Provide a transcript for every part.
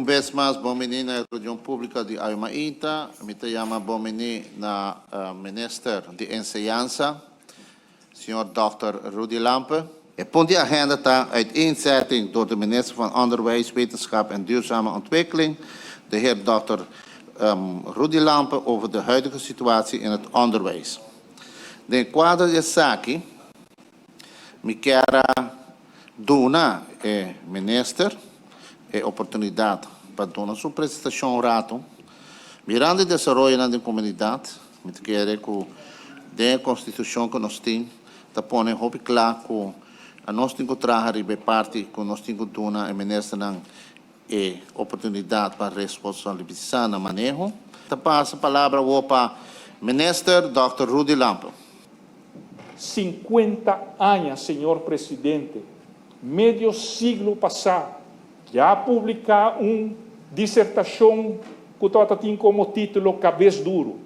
Un bes mas bon bini na e reunion publico di awe mainta. Mi ta yama bon bini na Minister di Enseñansa, señor dòkter Rudy Lampe. E punt di agenda ta uiteenzetting door de Minister van Onderwijs, Wetenschap en Duurzame Ontwikkeling, de heer dòkter Rudy Lampe over de huidige situatie in het onderwijs. Den cuadro di esaki, Mi kier a duna e minister e oportunidat pa duna su presentashon un ratu. Mirando e desaroyonan den komunidat, mi ta kere ku den e konstitushon ku nos tin ta pone hopi kla ku anos tin ku traha riba e parti ku nos tin ku duna e ministernan e oportunidat pa responsabilisá nan maneho. Ta pasa palabra awor pa Minister Dòkter Rudy Lampe. 50 aña, señor Presidente, medio siglo pasá, ya a publiká un disertashon ku tabata tin komo título Kabes Duru,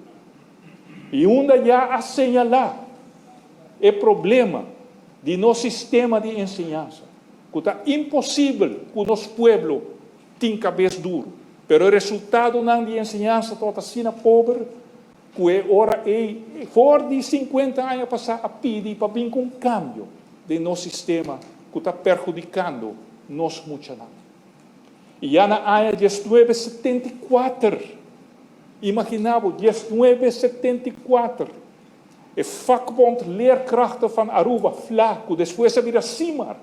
i unda ya a señalá e problema di nos sistema di enseñansa. Ku ta imposibel ku nos pueblo tin kabes duru, pero e resultadonan di enseñansa tabata asina pober ku e ora ei, for di sinkuenta aña pasá a pidi pa bin ku un kambio den nos sistema ku ta perhudikando nos muchanan. I ya na aña 1974, imaginá bo, 1974, E Vakbond Leerkrachten van Aruba, fla, ku despues a bira SIMAR,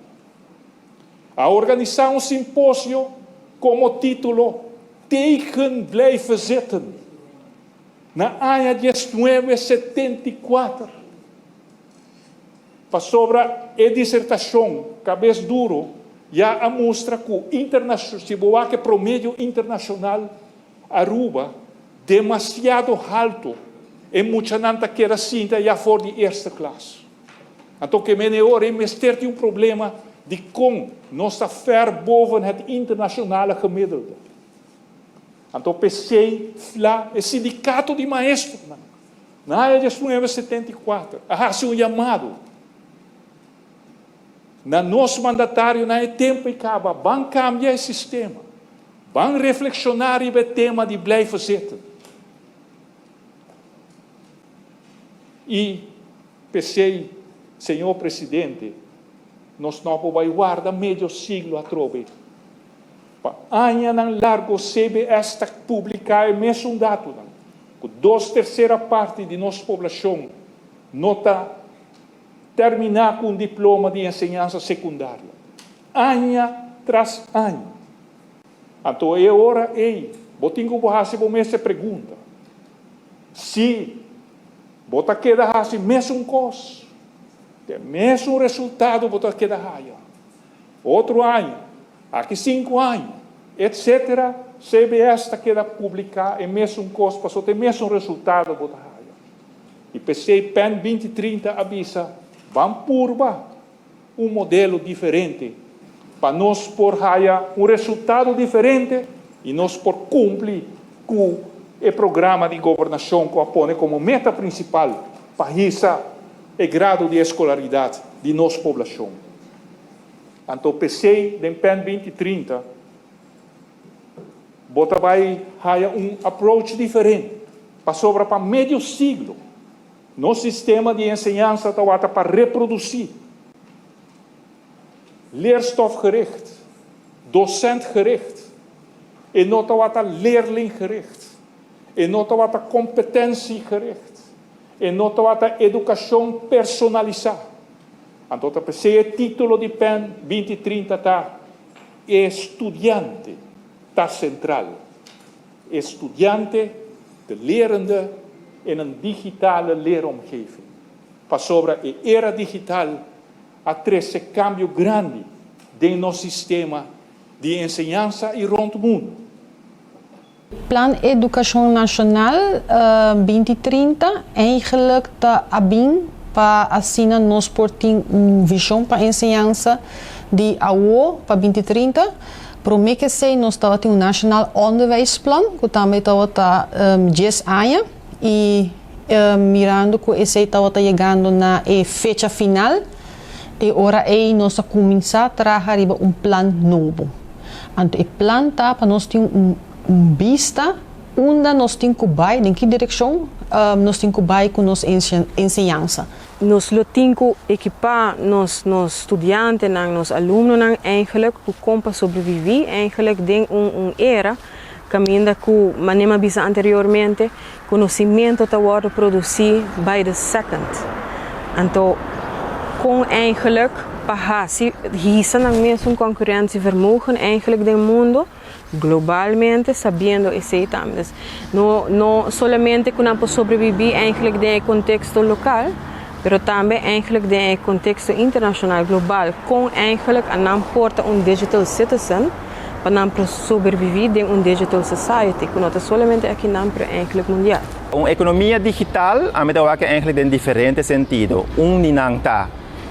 a organisá un simposio komo título Tegen blijven zitten na aña 1974. Pasobra e disertashon Kabes Duro ya a mustra ku si bo wak e promedio internashonal Aruba demasiado halto, e muchanan ta keda sinta ya for di eerste klas. Anto ke mene ora e mester tin un problema di kon nos ta ver boven het internationale gemiddelde. Anto p'esei fla e sindikato di maestronan na aña 1974 a hasi un yamado na nos mandatarionan e tempo ei kaba ban kambia e sistema. Ban reflekshoná riba e tema di blijven zitten. I p'esei, señor Presidente, nos no por bai warda medio siglo atrobe. Pa añanan largo CBS ta publiká e mesun datonan, ku dos tersera parti di nos poblashon no ta terminá ku un diploma di enseñansa sekundario. Aña tras aña. Anto e ora ei bo tin ku bo hasi bo mes e pregunta, Si bo ta keda hasi mesun kos, te mesun resultado bo ta keda haya otro aña, aki sinku aña, etcetera, CBS ta keda publiká e mesun kos pasobra te mesun resultado bo ta haya. I p'esei Pen 2030 a bisa, Ban purba un modelo diferente pa nos por haya un resultado diferente y nos por cumpli cu e programa di gobernacion cu a pone como meta principal pa hisa e grado di escolaridad di nos poblacion. Anto p'esey den Pen 2030 bo ta bay haya un approach diferente pasobra pa medio siglo Nos sistema di enseñansa tawata pa reproducí leerstofgericht, docentgericht, e no tawata leerlinggericht, e no tawata competentiegericht, e no tawata educacion personalisá. Anto ta p'esei e título di pen 2030 ta E studiante ta central. E studiante, de lerende, in een digitale leeromgeving. Pasobra e era digital a trece cambio grandi den nos sistema di enseñansa y rond mundo. Plan Edukashon Nashonal 2030 eigenlijk ta a bin pa asina nos por tin un vishon pa enseñansa di awo pa 2030. Promé ku esei nos tabatin un Nationaal Onderwijsplan ku tambe tabata dies aña i mirando ku esei tabata yegando na e fecha final e ora ei nos a kuminsá traha riba un plan nobo. Anto e plan ta pa nos tin un un bista unda nos tin ku bai, den ki direkshon nos tin ku bai ku nos enseñansa. Nos lo tin ku ekipá nos nos studiantenan, nos alumnonan eigenlijk ku kon pa sobreviví eigenlijk den un un era kaminda ku manera mi a bisa anteriormente konosimentu ta wòrdu produsí by the second. Anto kon eigenlijk pa hasi hisa nan mes un concurrentievermogen eigenlijk den mundo Globalmente sabiendo esey tambe. Dus no no solamente cu nan por sobrevivi eigenlijk den e contexto local, pero tambe eigenlijk den e contexto internacional global con eigenlijk a nan por ta un digital citizen pa nan por sobrevivi den un digital society cu no ta solamente akinan pero eigenlijk mundial. Un economia digital a mi ta wak eigenlijk den diferente sentido. Un di nan ta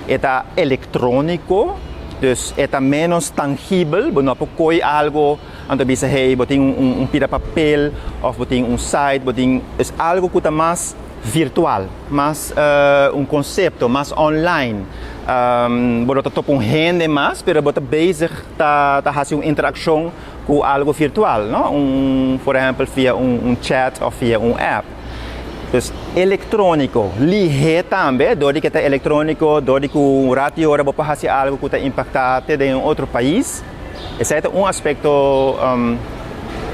E ta electronico, dus e ta menos tangibel, bo no por coy algo anto bisa hey bo tin un pida papel of bo tin un site, bo tin, es algo cu ta mas virtual, mas un concepto, mas online. Bo no ta topa un hende mas, pero bo ta bezig ta haci un interaccion cu algo virtual, no? Un, por ehempel via un chat of via un app. Dus elektróniko, lihé tambe, dor di ke ta elektróniko, dor di ku un rat di ora bo por hasi algu ku ta impaktá te den un otro pais. Esei ta un aspekto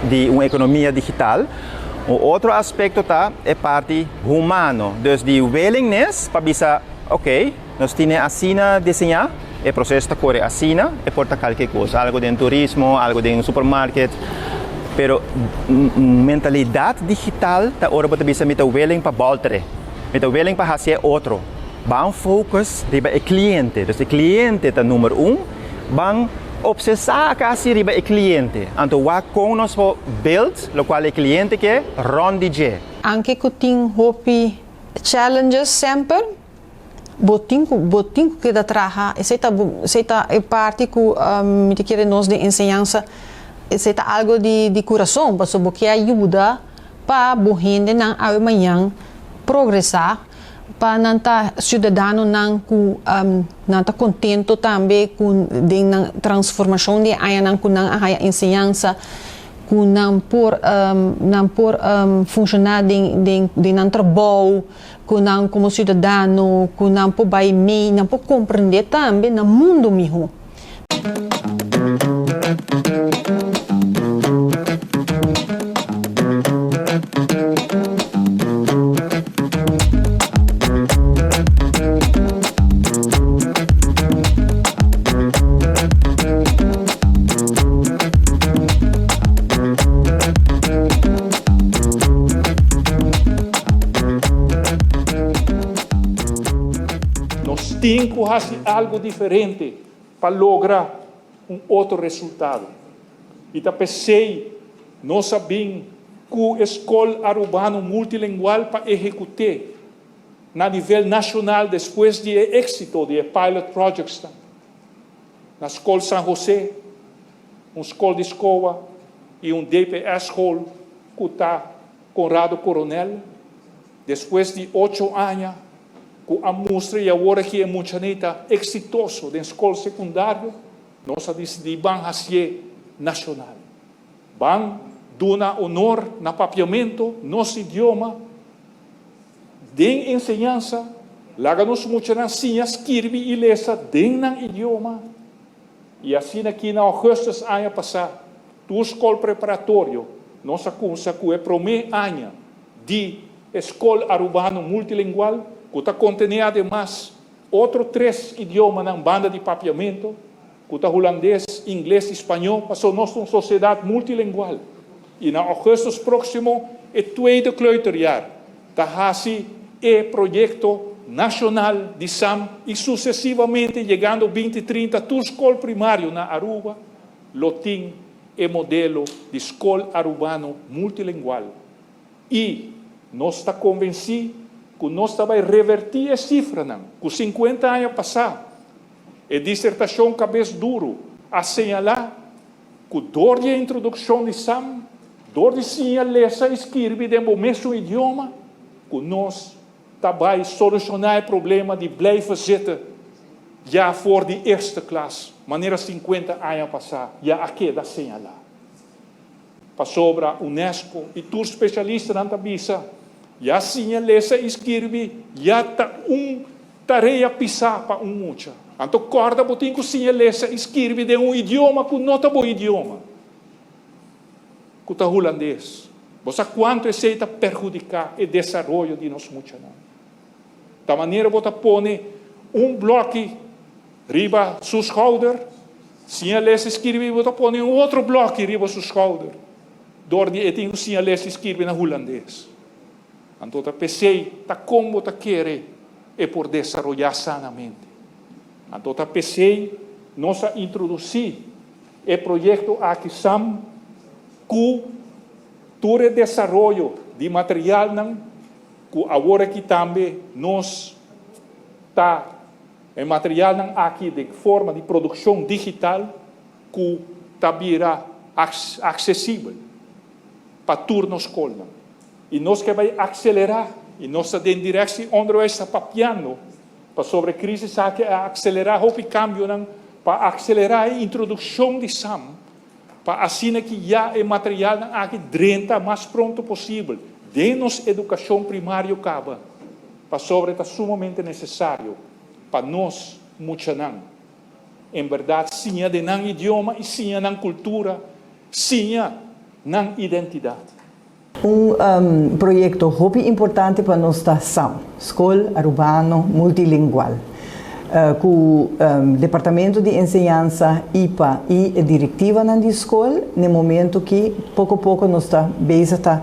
di un ekonomia digital. Un otro aspekto ta e parti humano, dus di willingness pa bisa, oké, nos tine asina diseñá, e proseso ta kore asina, e por ta kalke kos, algu den turismo, algu den supermarket, pero mentalidat digital ta ora bo ta bisa mi ta willing pa bòlter'e, mi ta willing pa hasié otro. Ban focus riba e kliente, dus e kliente ta number un, ban opsesá kasi riba e kliente, anto wak kon nos por build lokual e kliente ke rònt di dje. Anke ku tin hopi challenges semper, Bo tin ku bo tin ku keda traha, esei ta bo esei ta e parti ku mi ta kere nos den enseñansa esei ta algo di di kurason pasobra bo ke a yuda pa bo hendenan awe mañan progresá pa nan ta siudadanonan ku nan ta kontento tambe ku den nan transformashon di e añanan ku nan a haya enseñansa ku nan por nan por funshoná den den den nan trabou. Ku nan komo siudadano, ku nan por bai mei, nan por komprendé tambe nan mundu mihó. Nos tin ku hasi algu diferente pa logra un otro resultado. I ta p'esei nos a bin ku e Skol Arubano Multilingual pa ehekut'é na nivel nashonal despues di e éksito di e pilot projectsnan na Skol San José, un skol di skoa i un DPS-school ku ta Conrado Coronel, despues di ocho aña ku a mustra i awor aki e muchanan ta eksitoso den skol sekundario, nos a disidí ban hasié nashonal. Ban duna honor na papiamentu, nos idioma, den enseñansa, laga nos muchanan siña skirbi i lesa den nan idioma. I asina aki na augustus aña pasá, tur skol preparatorio nos a kumsa ku e promé aña di e Skol Arubano Multilingual ku ta kontené ademas otro tres idiomanan banda di papiamentu, ku ta hulandes, ingles i spañó, pasobra nos ta un sosiedat multilingual. I na augustus próksimo e tweede kleuterjaar ta hasi e proyekto nashonal di sam i susesivamente yegando binti trinta tur skol primario na Aruba lo tin e modelo di skol arubano multilingual i nos ta konvensí ku nos ta bai revertí e sifranan ku sinkuenta aña pasá e disertashon Kabes Duru a señalá ku dor di e introdukshon di sam, dor di siña lesa i skirbi den bo mesun idioma, ku nos ta bai solushoná e problema di blijven zitten. Ya for di eerste klas, manera 50 aña pasá ya a keda señalá. Pasobra UNESCO i tur spesialistanan ta bisa, ya siña lesa i skirbi ya ta un tarea pisá pa un mucha. Anto kòrda bo tin ku siña lesa i skirbi den un idioma ku no ta bo idioma, ku ta hulandes. Bo sa kuantu esei ta perhudiká e desaroyo di nos muchanan? Ta manera bo ta pone un blòki riba su skouder, siña lesa i skirbi, bo ta pone un otro blòki riba su skouder, dor di e tin ku siña lesa i skirbi na hulandes. Anto ta p'esei ta kon bo ta kere e por desaroyá sanamente. Anto ta p'esei nos a introdusí e proyekto aki sam ku tur e desaroyo di materialnan ku awor aki tambe nos ta e materialnan aki den forma di produkshon digital ku ta bira aksesibel pa tur nos skolnan. I nos ke bai akselerá i nos ta den Directie Onderwijs ta papiando pasobra e krisis aki a akselerá hopi kambionan pa akselerá e introdukshon di sam pa asina ki ya e materialnan aki drenta mas pronto posibel den nos edukashon primario kaba, pasobra e ta sumamente nesesario pa nos muchanan en bèrdat siña den nan idioma i siña nan kultura, siña nan identidat. Un proyecto hopi importante pa nos ta SAM, Scol Arubano Multilingual, cu Departamento di Enseñansa, IPA y e directivanan di scol n'e momento ki poco poco nos ta bezig ta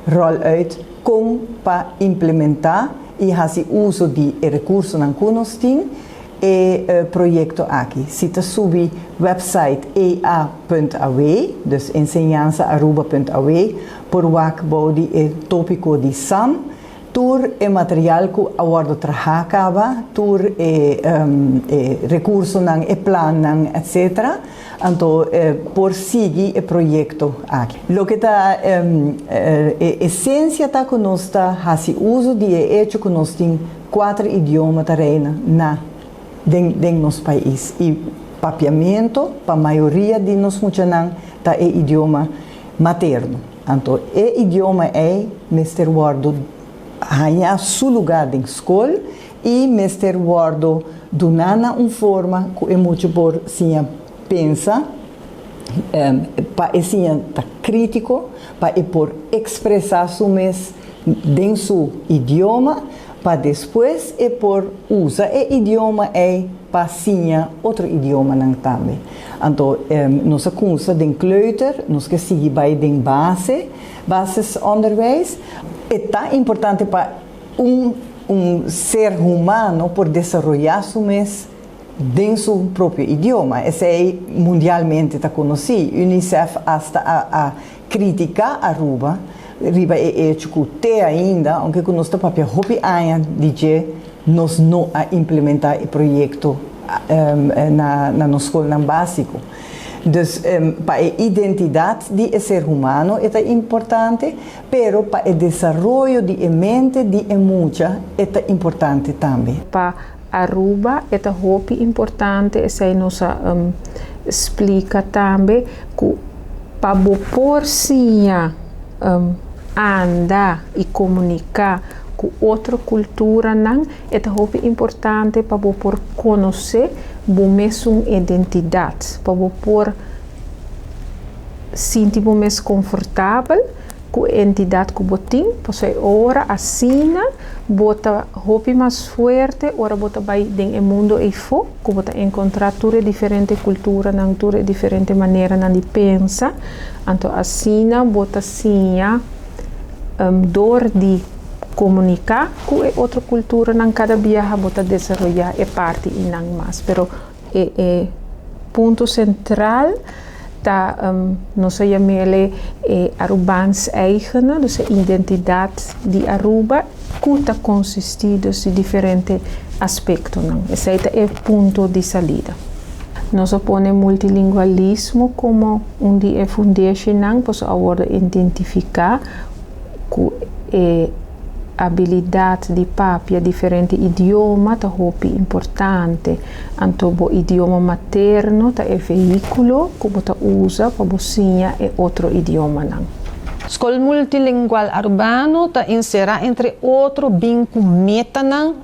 roll uit con pa implementa y haci uso di e recursonan cu nos tin. E proyekto aki si ta subi website ea.aw, dus enseñansaaruba.aw, por wak bou di e tópiko di sam tur e material ku a wòrdu trahá kaba, tur e e rekursonan, e plannan, etcetera. Anto por sigui e proyekto aki. Loke ta e esensia ta ku nos ta hasi uso di e echo ku nos tin Kuater idioma ta reina na den den nos pais i papiamento pa mayoria di nos muchanan ta e idioma materno. Anto e idioma ei mester wòrdu haña su lugá den skol i mester wòrdu duná na un forma ku e mucha por siña pensa, pa e siña ta krítiko, pa e por ekspresá su mes den su idioma pa despues e por usa e idioma ei pa siña otro idiomanan tambe. Anto nos a kumsa den kleuter, nos ke sigui bai den base, basisonderwijs. E ta importante pa un un ser humano por desaroyá su mes den su propio idioma. Esei mundialmente ta konosí. UNICEF asta a a Critica Aruba riba e hecho cu te ainda, aunke cu nos ta papia hopi aña di dje, nos no a implementa e proyecto na na nos scolnan basico. Dus pa e identidad di e ser humano e ta importante, pero pa e desaroyo di e mente di e mucha e ta importante tambe. Pa Aruba e ta hopi importante, esei nos a splica tambe cu pa bo por siña anda y comunica cu otro culturanan e ta hopi importante pa bo por conoce bo mesun identidad, pa bo por sinti bo mes confortabel ku e entidat ku bo tin, pasobra e ora asina bo ta hopi mas fuerte ora bo ta bai den e mundo eifó ku bo ta enkontrá tur e diferente kulturanan, tur e diferente maneranan di pensa, anto asina bo ta siña dor di komuniká ku e otro kulturanan kada biaha bo ta desaroyá e parti einan mas, pero e e punto sentral ta nos a yam'ele e Arubaans eigene, dus e identidat di Aruba ku ta konsistí dus di diferente aspektonan. Esei ta e punto di salida. Nos a pone multilingualismo komo un di e fundeshinan pasobra a wòrdu identifiká ku e. abilidat di papia diferente idioma ta hopi importante. Anto bo idioma materno ta e vehíkulo ku bo ta usa pa bo siña e otro idiomanan. Skol Multilingual Arubano ta enserá entre otro bin ku metanan,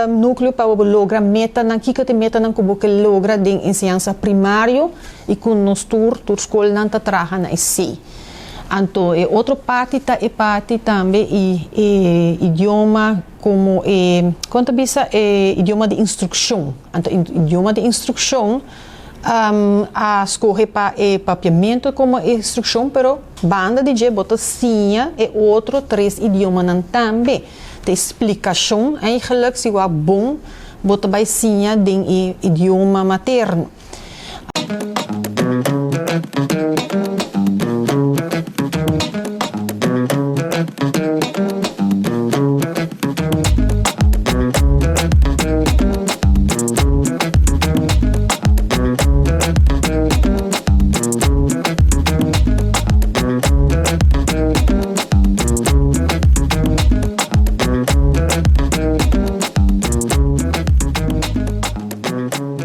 núkleo pa bo logra metanan, kiko ta e metanan ku bo ke logra den enseñansa primario i ku nos tur, tur skolnan ta traha na esei. Anto e otro parti ta e parti tambe i e idioma komo e, kon ta bisa, e idioma di instrukshon. Anto idioma di instrukshon a skohe pa e papiamentu komo e instrukshon, pero banda di dje bo ta siña e otro tres idiomanan tambe. Ta e splikashon eigenlijk si wak bon bo ta bai siña den e idioma materno.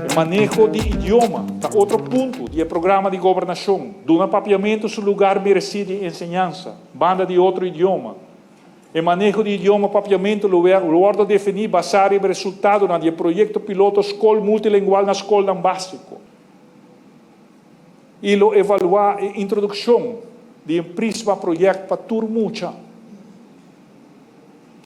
E maneho di idioma ta otro punto di e programa di gobernashon, duna papiamentu su lugar meresí den enseñansa, banda di otro idioma. E maneho di idioma papiamentu lo wòrdu definí basá riba e resultadonan di e proyekto piloto Skol Multilengual na Skolnan Básiko i lo evaluá e introdukshon di e Prisma Project pa tur mucha.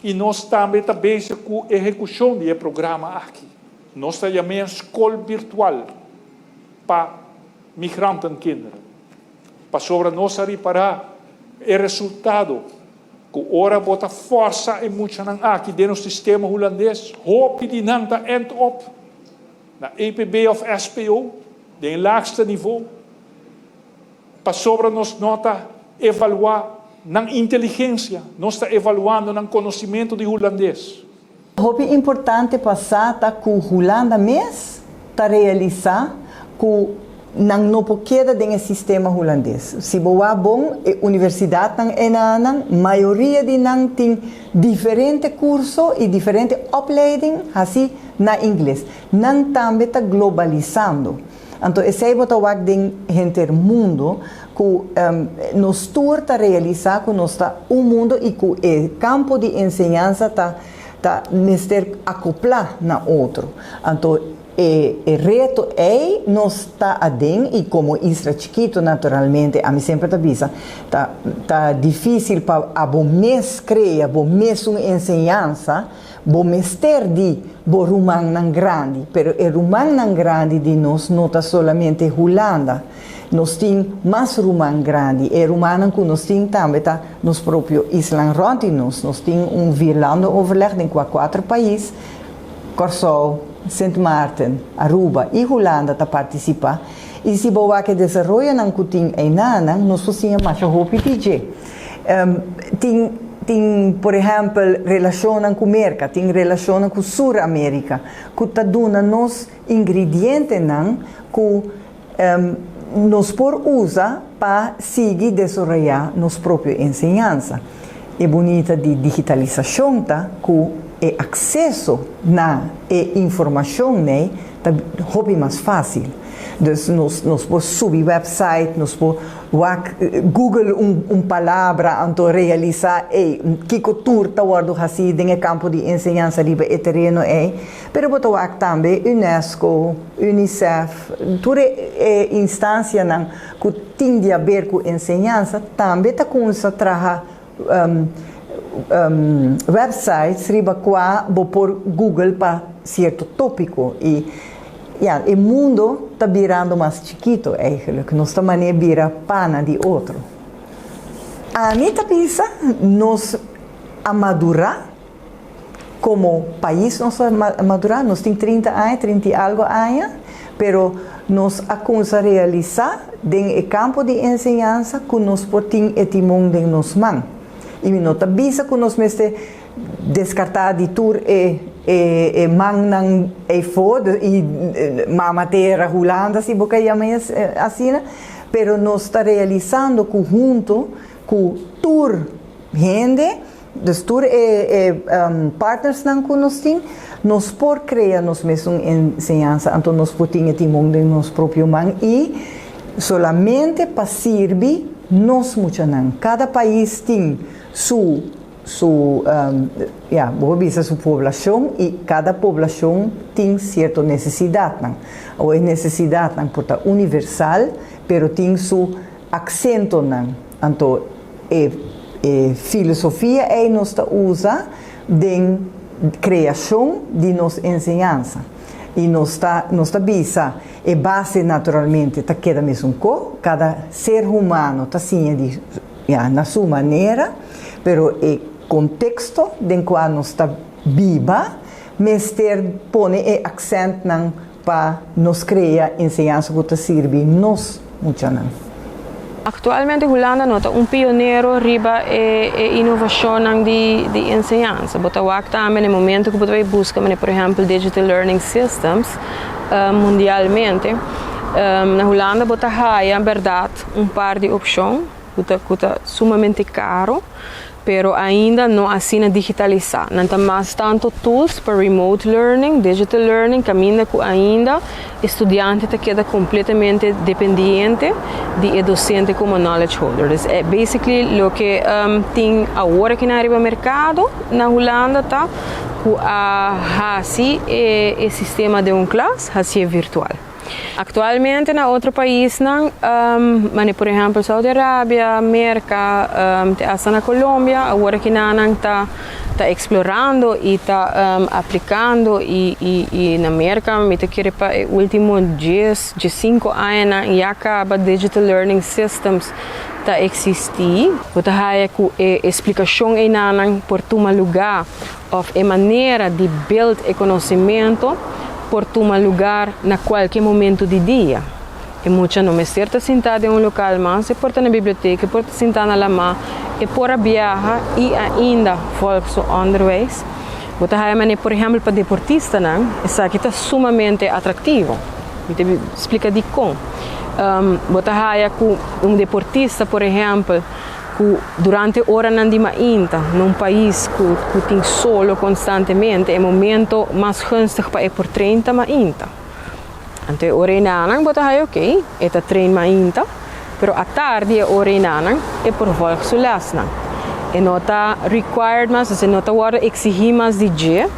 I nos tambe ta bezig ku ehekushon di e programa aki. Nos ta yam'é skol birtual pa migrantenkinderen. Pasobra nos a ripará e resultado ku ora bo ta fòrsa e muchanan aki den nos sistema hulandes, hopi di nan ta end op na EPB òf SPO, den e laagste nivo. Pasobra nos no ta evaluá nan inteligensia, nos ta evaluando nan konosimentu di hulandes. Hopi importante pa sa ta ku Hulanda mes ta realisá ku nan no por keda den e sistema hulandes. Si bo wak bon, e universidatnan enanan, mayoria di nan tin diferente kurso i diferente opleiding hasi na ingles. Nan tambe ta globalisando. Anto esei bo ta wak den henter mundo ku nos tur ta realisa ku nos ta un mundo i ku e kampo di enseñansa ta ta mester akopla na otro. Anto e e reto ei nos ta aden i komo isla chikito naturalmente ami semper ta bisa ta ta difisil pa abo mes krea bo mesun enseñansa. Bo mester di bo rumannan grandi, pero e rumannan grandi di nos no ta solamente Hulanda. Nos tin mas ruman grandi. E rumannan ku nos tin tambe ta nos propio islan rònt di nos. Nos tin un vierlandenoverleg den kua kuater pais, Kòrsou, Sint Maarten, Aruba i Hulanda ta partisipá. I si bo wak e desaroyonan ku tin einanan, nos por siña masha hopi di dje. Tin tin por ehèmpel relashonnan ku Merka, tin relashonnan ku Sur Amerika ku ta duna nos ingredientenan ku nos por usa pa sigui desaroyá nos propio enseñansa. E bunita di digitalisashon ta ku e akseso na e informashon ei ta hopi mas fásil. Dus nos nos por subi website, nos por wak google un un palabra anto realisa ey kiko tur ta wordo haci den e campo di enseñansa riba e tereno ey. Pero bo ta wak tambe UNESCO, UNICEF, tur e e instancianan cu tin di haber cu enseñansa tambe ta cuminsa traha websites riba cua bo por google pa cierto topico y ya e mundo ta birando mas chikito eigenlijk, nos ta mane bira pana di otro. Ami ta bisa nos a madura Como pais nos a madura, nos tin 30 aña, 30 y algo aña, pero nos a cunsa realisa den e campo di enseñansa cu nos por tin e timon den nos man. Y mi no ta bisa cu nos mester descarta di tur e e mannan eyfo y mama tera Hulanda si bo ke yama asina, pero nos ta realisando cu hunto cu tur hende. dus tur e e partnersnan ku nos tin, nos por krea nos mesun enseñansa, anto nos por tin e timon den nos propio man i solamente pa sirbi nos muchanan. Kada pais tin su su ya bo por bisa su poblashon i kada poblashon tin sierto nesesidatnan. Awor e nesesidatnan por ta universal pero tin su aksentonan. Anto e e filosofia ei nos ta usa den kreashon di nos enseñansa. I nos ta nos ta bisa e base naturalmente ta keda mesun ko, kada ser humano ta siña di ya na su manera, pero e konteksto den kua nos ta biba mester pone e aksèntnan pa nos krea enseñansa ku ta sirbi nos muchanan. Aktualmente Hulanda no ta un pionero riba e e inovashonnan di di enseñansa. Bo ta wak tambe na e momento ku bo ta bai buska manera por ehèmpel digital learning systems mundialmente na Hulanda bo ta haya bèrdat un par di opshon ku ta ku ta sumamente karo. Pero ainda no asina digitalisá. Nan ta mas tantu tools pa remote learning, digital learning, kaminda ku ainda e studiante ta keda kompletamente dependiente di e dosente komo knowledge holder. Dus basically loke tin awor aki nan riba merkado na Hulanda ta ku a hasi e sistema den un klas hasié virtual. Aktualmente na otro paisnan, manera por ehèmpel Saudi Arabia, Merka, te asta na Colombia, awor aki nan ta ta eksplorando i ta aplikando i i i na Merka mi ta kere pa e último dies, diesinku añanan ya kaba digital learning systems ta eksistí. Bo ta haya ku e esplikashon einanan por tuma lugá òf e manera di build e konosementu por tuma lugar na kualke momentu di dia. E mucha no mester ta sintá den un lokal mas, e por ta na biblioteka, e por ta sintá na lamá, e por a biaha i ainda volg su onderwijs. Bo ta haya manera, por ehèmpel pa deportistanan, esaki ta sumamente atraktivo. Mi ta splika dikon. Bo ta haya ku un deportista, por ehèmpel, ku durante oranan di mainta na un pais ku ku tin solo konstantemente e momento mas gunstig pa e por train ta mainta. Anto e ora enanan bo ta haya ok, e ta train mainta, pero atardi e ora enanan e por volg su lèsnan. E no ta required mas, dus e no ta wòrdu eksihí mas di dje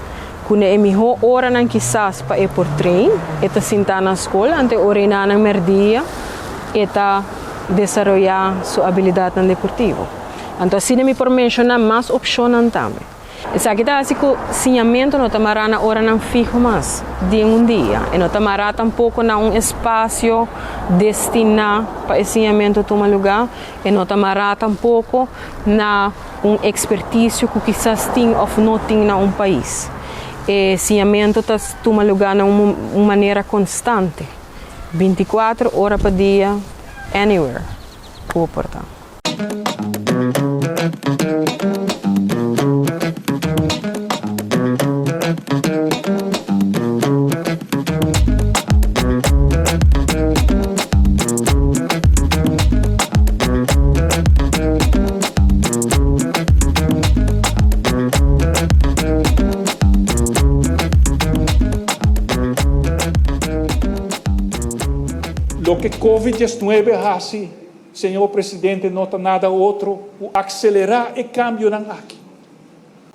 ku na e mihó oranan kisas pa e por train, e ta sintá na skol, anto e ora enanan mèrdia e ta desaroyá su abilidatnan deportivo. Anto asina mi por menshoná mas opshonnan tambe. Esaki ta hasi ku siñamentu no ta mará na oranan fiho mas den un dia. E no ta mará tampoko na un espasio destiná pa e siñamentu tuma lugá. E no ta mará tampoko na un ekspertisio ku kisas tin òf no tin na un pais. E siñamentu ta tuma lugá na un manera konstante. 24 ora pa dia anywhere ku bo por ta. Loke Covid diesnuebe hasi, señor Presidente, no ta nada otro ku akselerá e kambionan aki.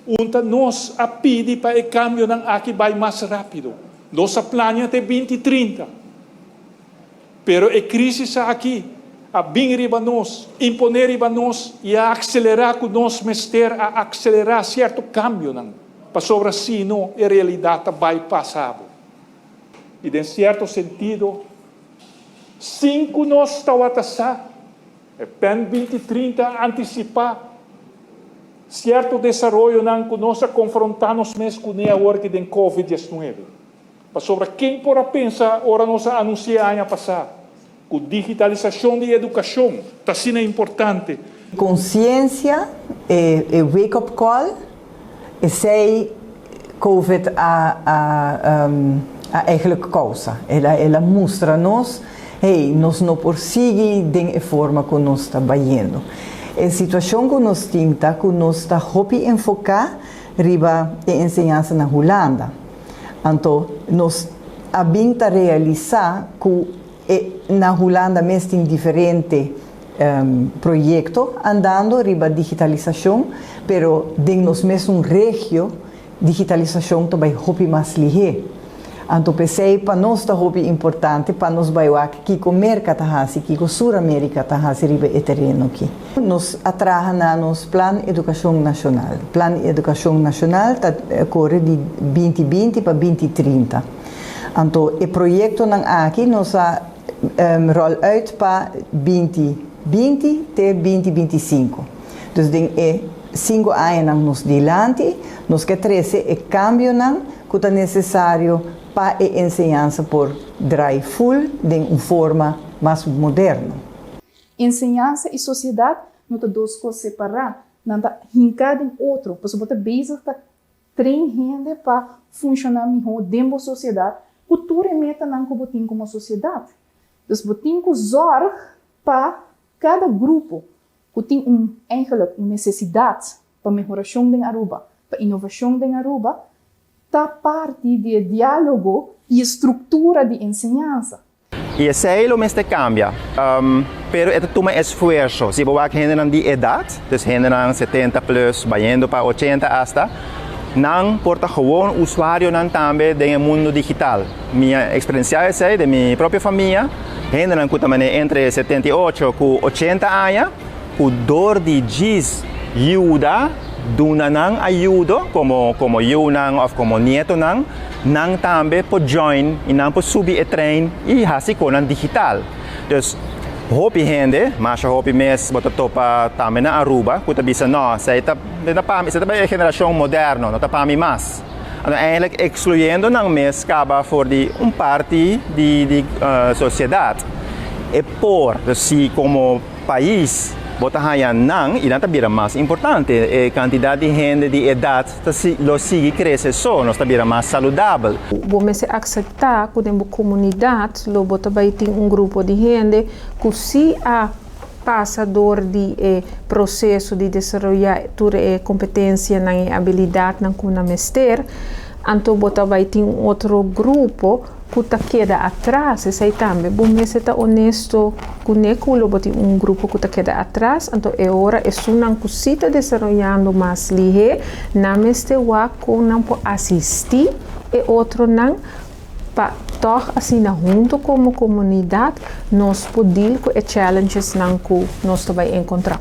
Un ta nos a pidi pa e kambionan aki bai mas rápido. Nos a plania te binti trinta. Pero e krísis aki a bin riba nos, imponé riba nos i a akselerá ku nos mester a akselerá sierto kambionan, pasobra sino e realidat ta bai pasa bo. I den sierto sentido, sin ku nos tawata sa, e Pen 2030 a antisipá sierto desaroyonan ku nos a konfrontá nos mes kuné awor ki den Covid 19. Pasobra ken por a pensa ora nos a anunsi'é aña pasá ku digitalisashon di edukashon ta asina importante? Konsiensia, e e wake up call, esei Covid a a a eigenlijk kousa. El a el a mustra nos, hey, nos no por sigui den e forma ku nos ta bayendo. E situashon ku nos tin ta ku nos ta hopi enfoká riba e enseñansa na Hulanda. Anto nos a bin ta realisá ku e na Hulanda mes tin diferente proyekto andando riba digitalisashon, pero den nos mesun regio Digitalisashon ta bai hopi mas lihé. Anto p'esei pa nos ta hopi importante pa nos bai wak kiko Merka ta hasi, kiko Sur Amerika ta hasi riba e tereno aki. Nos a traha na nos Plan Edukashon Nashonal. Plan Edukashon Nashonal ta kore di binti binti pa binti trinta. Anto e proyektonan aki nos a ròl uit pa binti binti te binti binti sinku. Dus den e Sinku añanan nos dilanti, nos ke trese e kambionan ku ta nesesario pa e enseñansa por drai ful den un forma mas moderno. Enseñansa i sosiedat no ta dos kos separá, nan ta hinká den otro, pasobra bo ta bezig ta train hende pa funshoná mihó den bo sosiedat ku tur e metanan ku bo tin komo sosiedat. Dus bo tin ku zòrg pa kada grupo ku tin un eigenlijk un nesesidat pa mehorashon den Aruba, pa inovashon den Aruba, ta parti di e diálogo i e struktura di enseñansa. I esei lo mester kambia, pero e ta tuma esfuerso. Si bo wak hendenan di edat, dus hendenan setenta plus bayendo pa ochenta asta, nan por ta gewoon usuarionan tambe den e mundu digital. Mi a eksperensiá esei den mi propio famia. Hendenan ku ta manera entre 78 ku 80 aña ku dor di djis yuda duna nan ayudo komo komo yunan òf komo nietonan, nan tambe por join i nan por subi e trein i hasi konan digital. Dus hopi hende, masha hopi mes bo ta topa tambe na Aruba ku ta bisa no, esei ta pa mi, esei ta e generashon moderno, no ta pa mi mas. Anto eigenlijk excluyendo nan mes caba for di un parti di di sociedad. E por, dus si como pais bo ta haya nan y nan ta bira mas importante, e cantidad di hende di edad ta lo sigui crece so, nos ta bira mas saludabel. Bo mester acepta cu den bo comunidad lo bo ta bay tin un grupo di hende cu si a pasa dor di e proseso di desaroyá tur e kompetensianan i abilidatnan ku nan mester, anto bo ta bai tin un otro grupo ku ta keda atras. Esei tambe bo mester ta onesto kuné ku lo bo tin un grupo ku ta keda atras, anto e ora esunnan ku si ta desaroyando mas lihé, nan mester wak kon nan por asistí e otronan Pa tòg asina huntu komo komunidat nos por deal ku e challengesnan ku nos ta bai enkontrá.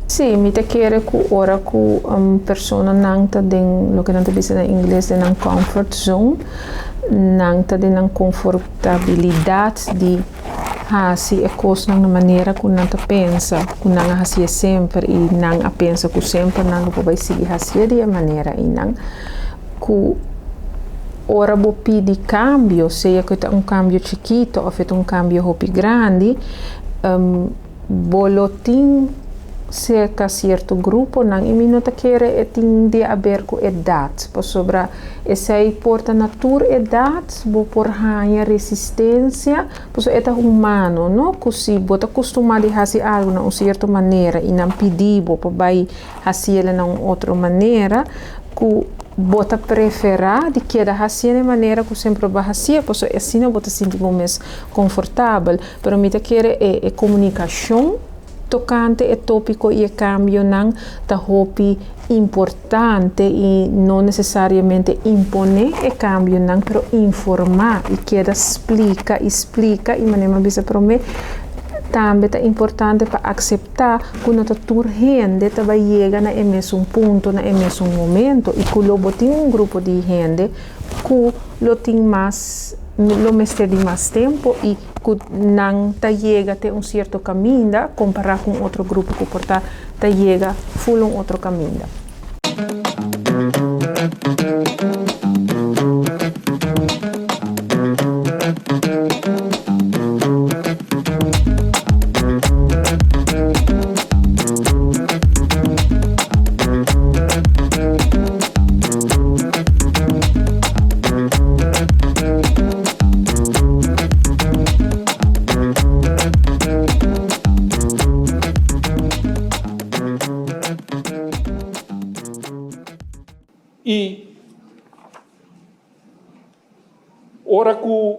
Sí, mi ta kere ku ora ku personanan ta den loke nan ta bisa na ingles den nan comfort zone, nan ta den nan konfortabilidat di hasi e kosnan na manera ku nan ta pensa ku nan a hasié semper i nan a pensa ku semper nan lo por bai sigui hasié di e manera einan. Ku ora bo pidi kambio, sea ku e ta un kambio chikito òf e ta un kambio hopi grandi, bo lo tin serka sierto gruponan i mi no ta kere e tin di aber ku edat, pasobra esei por ta na tur edat bo por haña resistensia, pasobra e ta humano, no? Ku si bo ta kustumá di hasi algu na un sierto manera i nan pidi bo pa bai hasiel na un otro manera ku bo ta preferá di keda hasié na e manera ku semper bo a hasié, pasobra asina bo ta sinti bo mes konfortabel. Pero mi ta kere e e komunikashon tokante e tópiko i e kambionan ta hopi importante i no nesesariamente imponé e kambionan, pero informá i keda splika i splika i manera mi a bisa promé tambe ta importante pa akseptá. Ta ku no ta tur hende ta bai yega na e mesun punto na e mesun momento i ku lo bo tin un grupo di hende ku lo tin mas lo mester di mas tempo i ku nan ta yega te un sierto kaminda kompará ku un otro grupo ku por ta ta yega ful un otro kaminda. I ora ku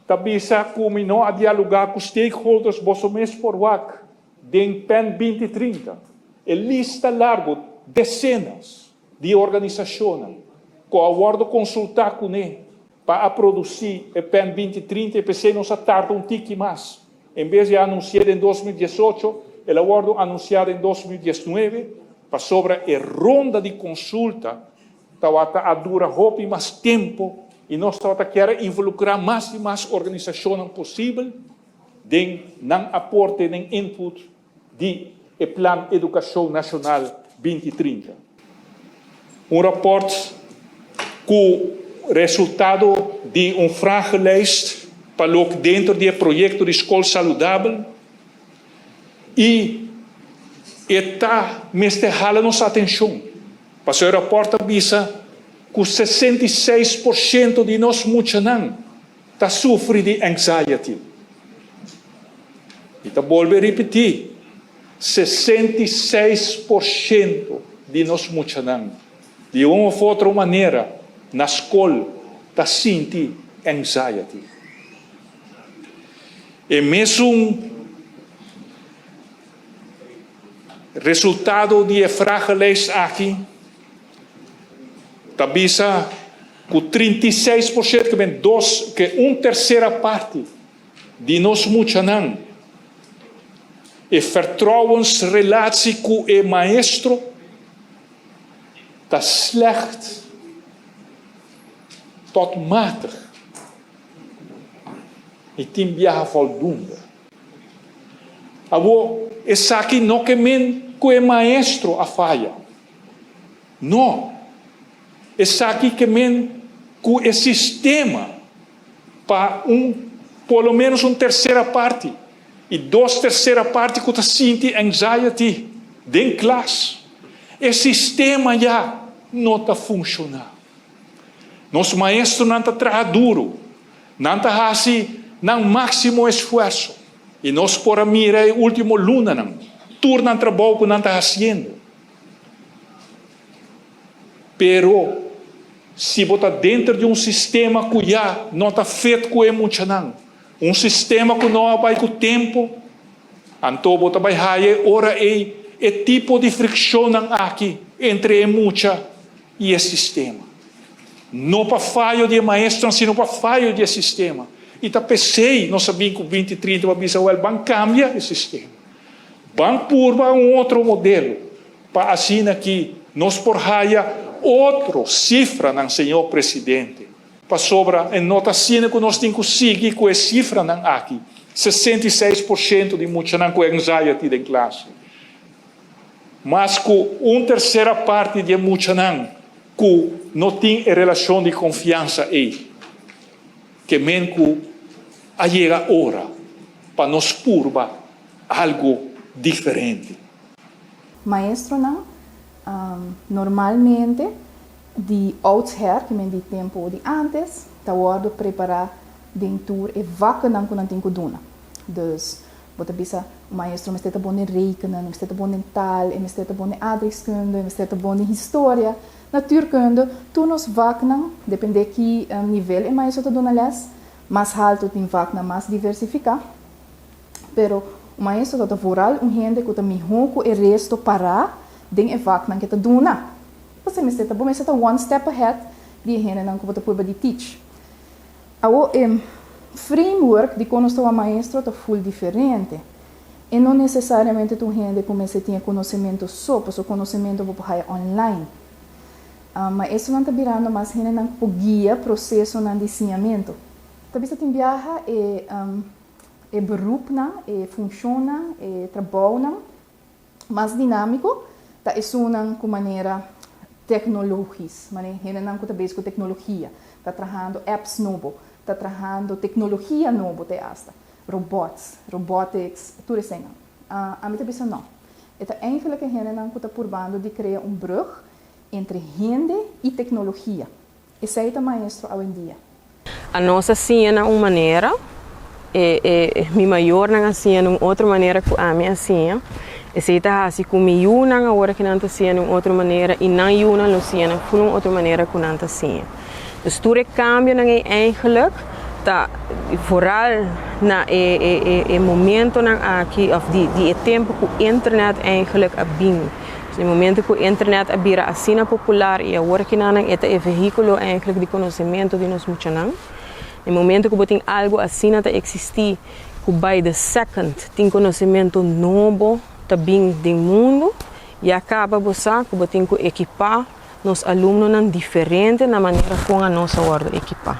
ta bisa ku mi no a dialogá ku stakeholders boso mes por wak den Pen 2030 e lista largu, desenas di organisashonnan ku a wòrdu konsultá kuné pa a produsí e Pen 2030 i p'esei nos a tarda un tiki mas. En bes di a anunsi'é den 2018, el a wòrdu anunsiá den 2019 pasobra e ronda di konsulta tabata a dura hopi mas tempu i nos tabata kier a involukrá mas i mas organisashonnan posibel den nan aporte, den input di e Plan Edukashon Nashonal 2030. Un rapòrt ku resultado di un vragenlijst pa loke dentro di e proyekto di Skol Saludabel i e ta mester hala nos atenshon pasobra e rapòrt ta bisa ku 66% di nos muchanan ta sufri di anxiety. Mi ta bolbe ripití, 66% di nos muchanan, di un òf otro manera, na skol ta sinti anxiety. E mesun resultado di e vragenlijst aki ta bisa ku 36%, ke men dos, ke un tersera parti di nos muchanan, e vertrouwensrelatie ku e maestro ta slecht tot matig i tin biaha voldoende. Awor, esaki no ke men ku e maestro a faya. No. Esaki ke men ku e sistema pa un por lo menos un tersera parti i dos tersera parti ku ta sinti anxiety den klas. E sistema ya no ta funshoná. Nos maestronan ta traha duru, nan ta hasi nan máksimo esfuerso i nos por a mira e último lunanan tur nan trabou ku nan ta hasiendo. Pero, si bo ta denter di un sistema ku ya no ta fet ku e muchanan, un sistema ku no a bai ku tempu, anto bo ta bai haya e ora ei e tipo di frikshonnan aki entre e mucha i e sistema. No pa fayo di e maestronan, sino pa fayo di e sistema. I ta p'esei nos a bin ku 2030 pa bisa, wèl, ban kambia e sistema. Ban purba un otro modelo. Pa asina ki nos por haya otro sifranan, señor Presidente, pasobra e no ta asina ku nos tin ku sigui ku e sifranan aki, 66% di muchanan ku anxiety den klas, mas ku un tersera parti di e muchanan ku no tin e relashon di konfiansa ei. Ke men ku a yega ora pa nos purba algu diferente. Maestronan normalmente di oudsher, ki men di tempu di antes, ta wòrdu prepará den tur e vakkennan ku nan tin ku duna. Dus, bo ta bisa, un maestro mester ta bon den rekenen, e mester ta bon den taal, e mester ta bon den aardrijkskunde, e mester ta bon den historia, natuurkunde, tur nos vaknan, dependé ki nivel e maestro ta duna lès, mas haltu tin vaknan mas diversifiká. Pero un maestro ta vooral un hende ku ta mihó ku e resto pará den e vaknan ku e ta duna. Pasobra mester ta bo mester ta one step ahead di e hendenan ku bo ta purba di teach. Awor e framework di kon nos ta wak maestro ta ful diferente. E no nesesariamente ta un hende ku mester tin e konosementu so, pasobra konosementu bo por haya online. Maestronan ta birando mas hendenan ku por guia prosesonan di siñamentu. Ta bisa tin biaha e e beroepnan, e funshonnan, e trabounan mas dinámiko ta esunnan ku manera teknologis, manera hendenan ku ta bezig ku teknologia, ta trahando apps nobo, ta trahando teknologia nobo te asta, robots, robotics, tur eseinan. Ami ta bisa no. E ta eigenlijk e hendenan ku ta purbando di krea un brug entre hende i teknologia. Esei ta maestro awendia. A nos a siña na un manera, e e mi mayornan a siña na un otro manera ku ami a siña. Esei ta hasi ku mi yunan awor ku nan ta siña di un otro manera i nan yunan lo siña na un otro manera ku nan ta siña. Dus tur e kambionan ei eigenlijk ta vooral na e e e e momentonan aki òf di di e tempu ku internet eigenlijk a bin. Dus e momento ku internet a bira asina popular i awor kinanan e ta e vehíkulo eigenlijk di konosementu di nos muchanan. E momento ku bo tin algu asina ta eksistí ku by the second tin konosementu nobo ta bin den mundu, ya kaba bo sa ku bo tin ku ekipá nos alumnonan diferente na manera kon anos a wòrdu ekipá.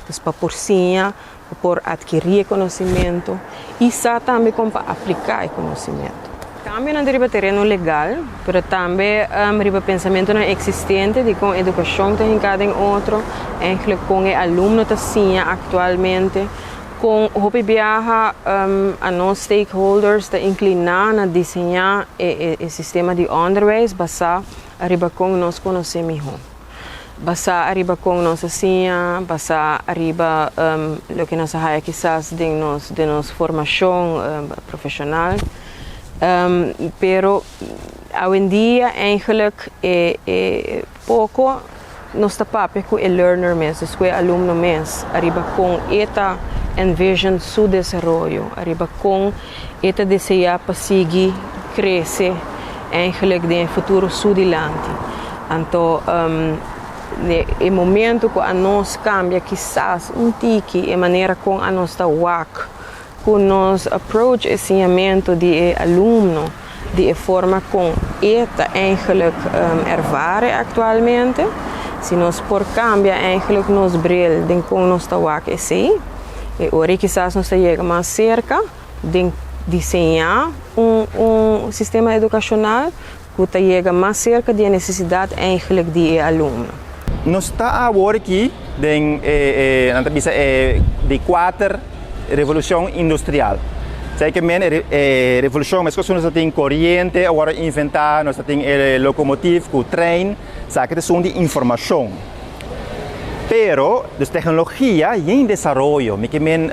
Dus pa por siña, pa por atkirí e konosementu i sa tambe kon pa apliká e konosementu. Kambionan ta riba tereno legal, pero tambe riba pensamentunan eksistente di kon edukashon ta hinká den otro, eigenlijk kon e alumno ta siña aktualmente. Kon hopi biaha anos stakeholders ta inkliná na diseñá e e sistema di ònderwijs basá ariba kon nos konosé mihó, basá ariba kon nos a siña, basá ariba loke nos a haya kisas den nos den nos formashon profeshonal. Pero awendia eigenlijk e e Poko nos ta papia ku e learner mes, dus ku e alumno mes, ariba kon e ta envision su desaroyo, ariba kon e ta deseá pa sigui krese eigenlijk den e futuro su dilanti. Anto e momento ku anos kambia kisas un tiki e manera kon anos ta wak ku nos approach e siñamentu di e alumno di e forma kon e ta eigenlijk ervare aktualmente, si nos por kambia eigenlijk nos bril den kon nos ta wak esei, e ora ei kisas nos ta yega mas serka den diseñá un un sistema edukashonal ku ta yega mas serka di e nesesidat eigenlijk di e alumno. Nos ta awor aki den e, nan ta bisa e di kuater revolushon industrial. Esei ke men e revolushon meskos ku nos ta tin koriente a wòrdu inventá, nos ta tin e lokomotif ku trein, esaki ta esun di informashon. Pero, dus teknologia yen desaroyo, mi ke men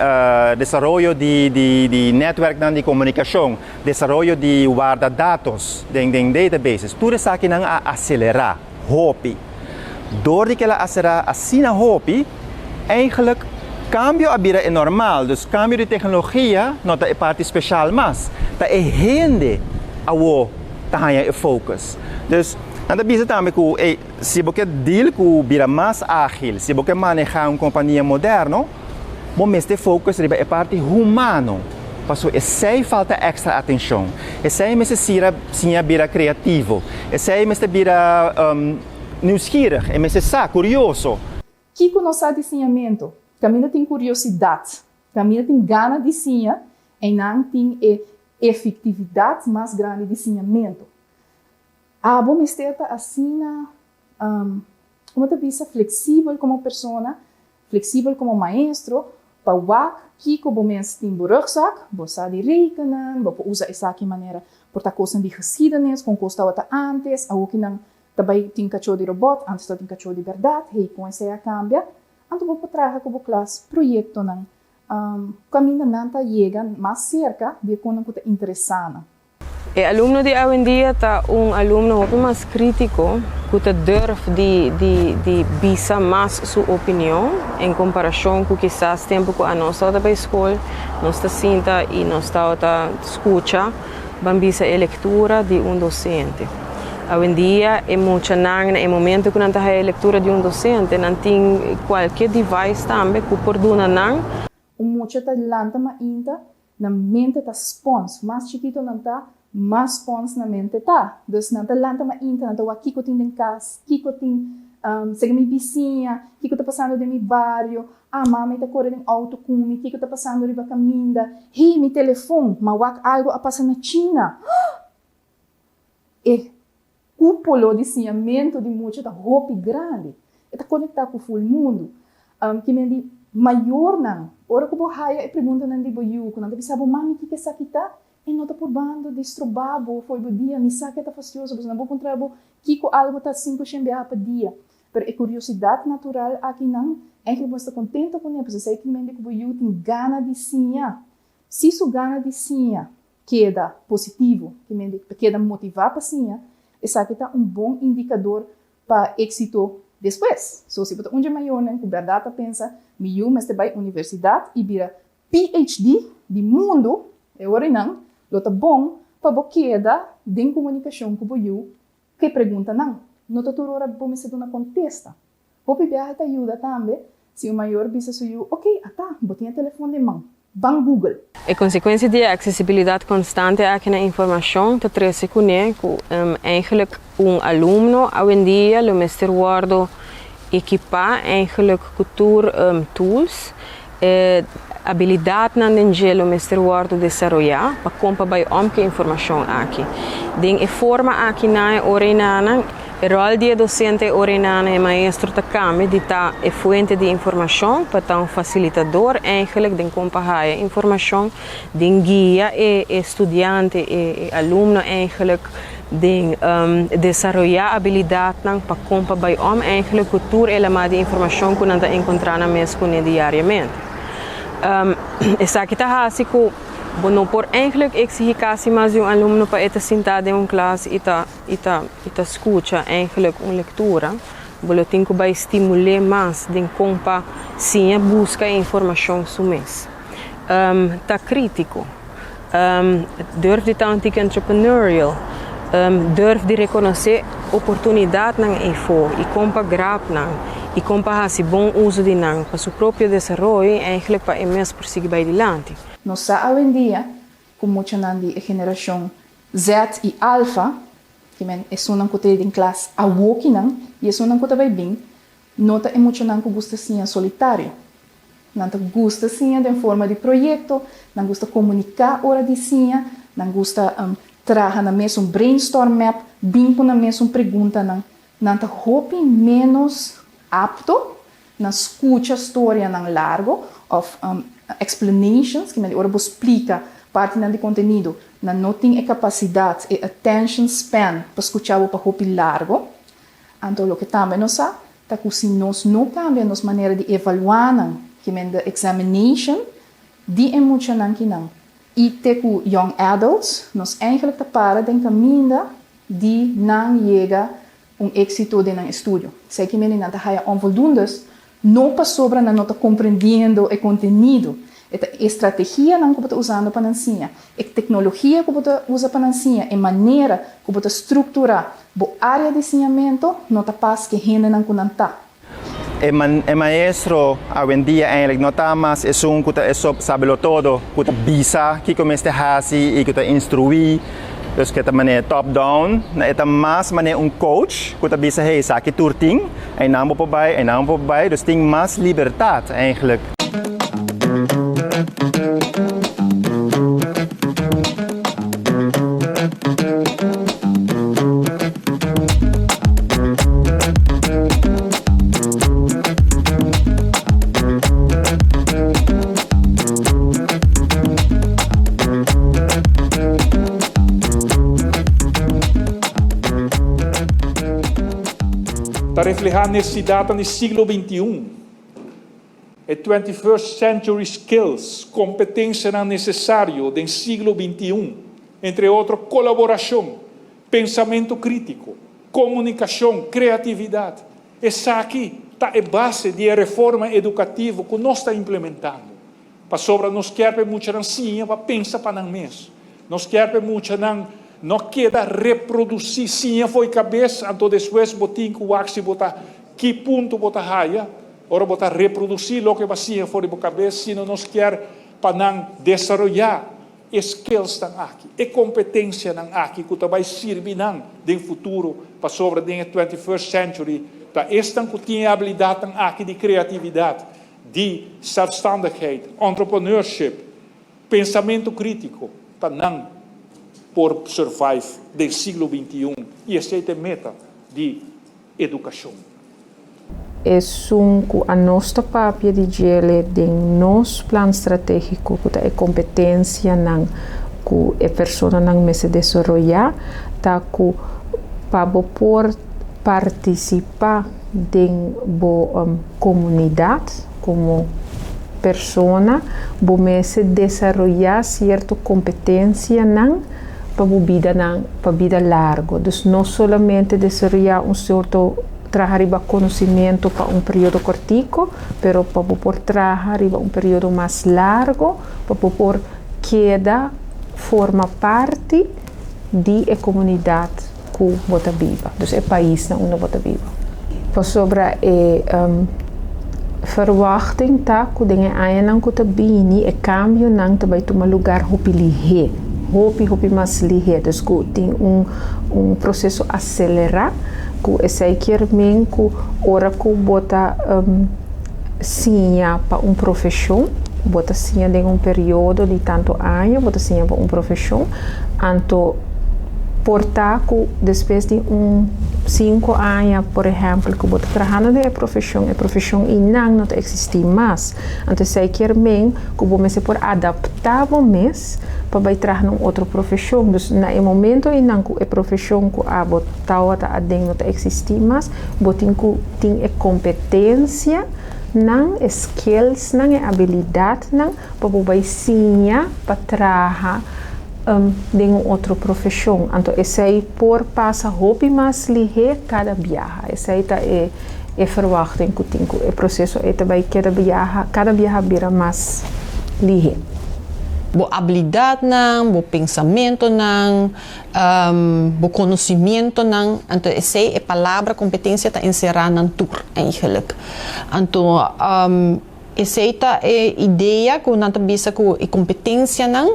desaroyo di di nètwèrknan di komunikashon, Desaroyo di warda datos den den databases, tur esakinan a aselerá hopi. Dor di kila aserá asina hopi, eigenlijk kambio a bira e normal, dus kambio di teknologia no ta e parti speshal mas, ta e hende awo ta haña e focus. Dus nan ta bisa tambe ku ey si bo ke deal ku bira mas ágil, si bo ke manehá un kompania moderno, Bo mester focus riba e parti humano, pasobra esei falta extra atencion. Esei mester sira siña bira creativo. Esei mester bira nieuwsgierig, e mester sa, curioso. Kiko nos sa di siñamentu? Kaminda tin kuriosidat, kaminda tin gana di siña, einan tin e efektividat mas grandi di siñamentu. Abo mester ta asina, komo ta bisa, fleksibel komo persona, Flexibel como maestro pa wak kico bo mes tin bo rugzak, bo sa di rekenen, bo por usa esaki manera por ta cosnan di geschiedenis, con cos tawata antes, awoki nan ta bay tin cacho di robot, antes tabatin cacho di berdad, hey con esey a cambia, anto bo por traha cu bo klas proyectonan caminda nan ta yega mas cerca di e conan cu ta interesa nan. E alumno di awendia ta un alumno hopi mas krítiko ku ta durf di di di bisa mas su opinion en komparashon ku kisas tempu ku anos tabata bai skol nos ta sinta i nos tabata skucha ban bisa e lektura di un dosente. Awendia e muchanan na e momento ku nan ta haya e lektura di un dosente nan tin kualke device tambe ku por duna nan. Un mucha ta lanta mainta Nan mente ta spons. Mas chikito nan ta, mas spons nan mente ta. Dus nan ta lanta mainta, nan ta wak kiko tin den kas, kiko tin sega mi bisiña, kiko ta pasando den mi bario, ah mami ta kore den outo ku mi, kiko ta pasando riba kaminda, hey mi telefon, m'a wak algo a pasa na China. E kúpulo di siñamentu di mucha ta hopi grandi. E ta konektá ku ful mundu. Ki men di mayornan, ora ku bo haya e preguntanan di bo yu, ku nan ta bisa bo, Mami, kiko esaki ta? E no ta purbando di strobá bo fo'i bo dia. Mi sa ku e ta fastioso, pasobra nan bo puntra bo kiko algu ta 500 biaha pa dia. Pero e kuriosidat natural akinan, eigenlijk bo mester kontento kuné, pasobra esei ki men di ku bo yu tin gana di siña. Si su gana di siña. keda positivo, ke men ta keda motivá pa siña, esaki ta un bon indikador pa éksito despues. So, si bo ta un dje mayornan ku bèrdat ta pensa, Mi yu mester bai universidat i bira PhD di mundu, e ora einan lo ta bon pa bo keda den komunikashon ku bo yu ku e preguntanan. No ta tur ora bo mester duna kontesta. Hopi biaha ta yuda tambe si un mayor bisa su yu, Ok, ata, bo tin e telefon den man. Ban Google. E konsekuensia di e aksesibilidat konstante aki na informashon ta trese kuné ku eigenlijk un alumno awendia lo mester wòrdu ekipá eigenlijk ku tur tools. E abilidatnan den dje lo mester wòrdu desaroyá pa kon pa bai om ku e informashon aki. Den e forma aki nan e ora enanan, e ròl di e dosente e ora enanan, e maestro ta kambia di ta e fuente di informashon pa ta un fasilitador eigenlijk den kon pa haya informashon, den guia e e studiante, e alumno eigenlijk den desaroyá abilidatnan pa kon pa bai om eigenlijk ku tur e lamá di informashon ku nan ta enkontrá nan mes kuné diariamente. Esaki ta hasi ku bo no por eigenlijk eksigí kasi mas di un alumno pa e ta sintá den un klas i ta i ta i ta skucha eigenlijk un lektura. Bo lo tin ku bai stimul'é mas den kon pa siña buska e informashon su mes. Ta krítiko. Durf di ta un tiki entrepreneurial. Durf di rekonosé oportunidatnan eifó i kon pa grab nan i kon pa hasi bon uso di nan pa su propio desaroyo i eigenlijk pa e mes por sigui bai dilanti. Nos sa awendia ku muchanan di e generashon Z i Alfa, ki men esunnan ku ta den klas awokinan i esunnan ku ta bai bin, no ta e muchanan ku gusta siña solitario. Nan ta gusta siña den forma di proyekto, nan gusta komuniká ora di siña, nan gusta traha nan mes un brainstorm map, bin ku nan mes un preguntanan. Nan ta hopi ménos apto na skucha storianan largo òf explanations, ki men di ora bo splika partinan di kontenido, nan no tin e kapasidat, e attention span pa skucha bo pa hopi largo. Anto loke tambe nos sa ta ku si nos no kambia nos manera di evaluá nan, ki men de examination di e muchanan kinan i te ku young adults, nos eigenlijk ta para den kaminda di nan yega un éxito den nan estudio. Esei ki mende nan ta haya onvoldoendes, no pasobra nan no ta komprendiendo e kontenido, e ta e strategianan ku bo ta usando pa nan siña, e teknologia ku bo ta usa pa nan siña, e manera ku bo ta strukturá bo área di siñamentu no ta pas ku e hendenan ku nan ta. E e maestro awendia eigenlijk no ta mas esun ku ta e sabelotodo ku ta bisa kiko mester hasi i ku ta instruí, dus ku e ta manera top down, e ta mas manera un coach ku ta bisa hey esaki tur tin, einan bo por bai, einan bo por bai, dus tin mas libertat eigenlijk. Ta reflehá nesesidatnan di siglo bintiun, e twenty-first century skills, kompetensianan nesesario den siglo bintiun, entre otro kolaborashon, Pensamentu krítiko, komunikashon, kreatividat, esaki ta e base di e reforma edukativo ku nos ta implementando. Pasobra nos kier pa e muchanan siña pa pensa pa nan mes. Nos kier pa e muchanan no keda reprodusí siña fo'i kabes, anto despues bo tin ku wak si bo ta ki punto bo ta haya ora bo ta reprodusí loke bo a siña for di bo kabes, sino nos kier pa nan desaroyá E skillsnan aki, e kompetensianan aki ku ta bai sirbi nan den futuro pasobra den e twenty first century ta esnan ku tin e abilidatnan aki di kreatividat, di zelfstandigheid, entrepreneurship, pensamentu kritiko pa nan por survive den siglo bintiun i esei ta e meta di edukashon. Esun ku anos ta papia di djele den nos plan stratégiko ku ta e kompetensianan ku e personanan mester desaroyá ta ku pa bo por partisipá den bo komunidat komo. persona bo mester desaroyá sierto kompetensianan pa bo bidanan pa bida largo. Dus no solamente desaroyá un sorto traha riba konosimentu pa un periodo kòrtiku, pero pa bo por traha riba un periodo mas largo pa bo por keda forma parti di e komunidat ku bo ta biba, dus e paisnan unda bo ta biba. Pasobra e verwachting ta ku den e añanan ku ta bini e kambionan ta bai tuma lugar hopi lihé, hopi hopi mas lihé, dus ku tin un un proseso aselerá ku esei kier men ku ora ku bo ta siña pa un profeshon, bo ta siña den un periodo di tantu aña, bo ta siña pa un profeshon, anto por ta ku despues di un sinku aña, por ehèmpel, ku bo ta trahando den e profeshon, e profeshon einan no ta eksistí mas. Anto esei kier men ku bo mester por adaptá bo mes pa bai traha na un otro profeshon. Dus na e momento einan ku e profeshon ku abo tawata aden no ta eksistí mas, Bo tin ku tin e kompetensia nan, e skills nan, e abilidat nan pa bo bai siña pa traha den un otro profeshon. Anto esei por pasa hopi mas lihé kada biaha. Esei ta e e verwachting ku tin ku e proseso ei ta bai keda biaha, kada biaha bira mas lihé. Bo abilidatnan, bo pensamentonan, Bo conocimientonan, anto esey e palabra competencia ta encera nan tur eigenlijk. Anto esey ta e idea cu nan ta bisa cu e competencianan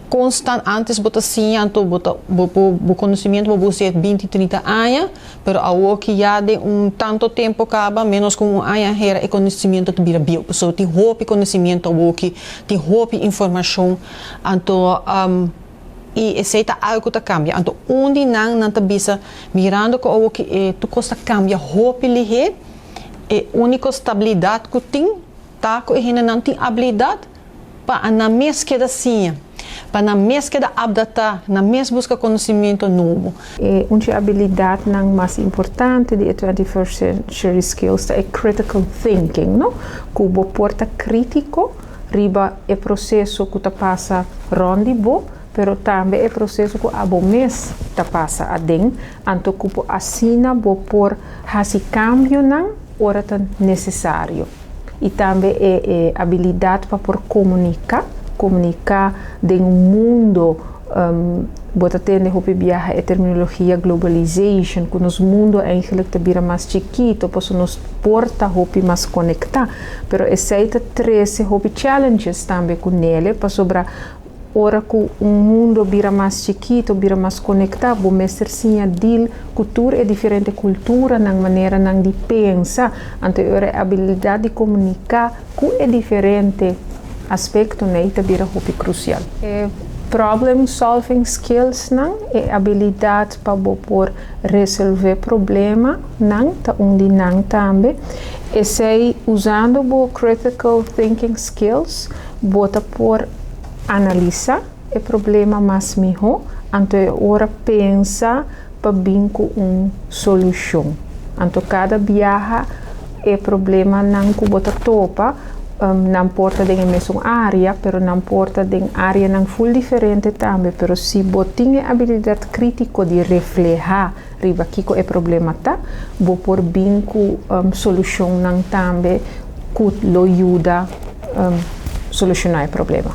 constant antes bo ta siña anto bo ta bo bo conocimiento bo bus'e binti trinta aña pero awoki ya den un tanto tempo caba menos cu un aña hera e conocimiento ta bira bieu pasobra tin hopi conocimiento awoki tin hopi informacion. Anto, i esei ta algu ku ta kambia. Anto un di nan, nan ta bisa, mirando ku awoki e tur kos ta kambia hopi lihé, e úniko stabilidat ku tin ta ku e hendenan tin abilidat pa nan mes keda siña, pa nan mes keda apdatá, nan mes buska konosementu nobo. E un dje abilidatnan mas importante di e 21st century skills ta e critical thinking, no? Ku bo por ta krítiko riba e proseso ku ta pasa rònt di bo, pero tambe e proseso ku abo mes ta pasa aden, anto ku por asina bo por hasi kambionan ora ta nesesario. I tambe e e abilidat pa por komuniká, komuniká den un mundo Bo ta tende hopi biaha e terminologia globalization, ku nos mundo eigenlijk ta bira mas chikito, pasobra nos por ta hopi mas konektá. Pero esei ta trese hopi challenges tambe ku nele, pasobra ora ku un mundo bira mas chikito, bira mas konektá, bo mester siña deal ku tur e diferente kulturanan, maneranan di pensa. Anto e ora e abilidat di komuniká Ku e diferente aspektonan ei ta bira hopi krusial. E problem solving skillsnan, e abilidat pa bo por resolvé problemanan ta un di nan tambe. Esei usando bo critical thinking skills bo ta por analisá e problema mas mihó, anto e ora pensa pa bin ku un solushon. Anto kada biaha e problemanan ku bo ta topa, nan por ta den e mesun área, pero nan por ta den áreanan ful diferente tambe. Pero si bo tin e abilidat krítiko di reflehá riba kiko e problema ta, bo por bin ku solushonnan tambe ku lo yuda solushoná e problema.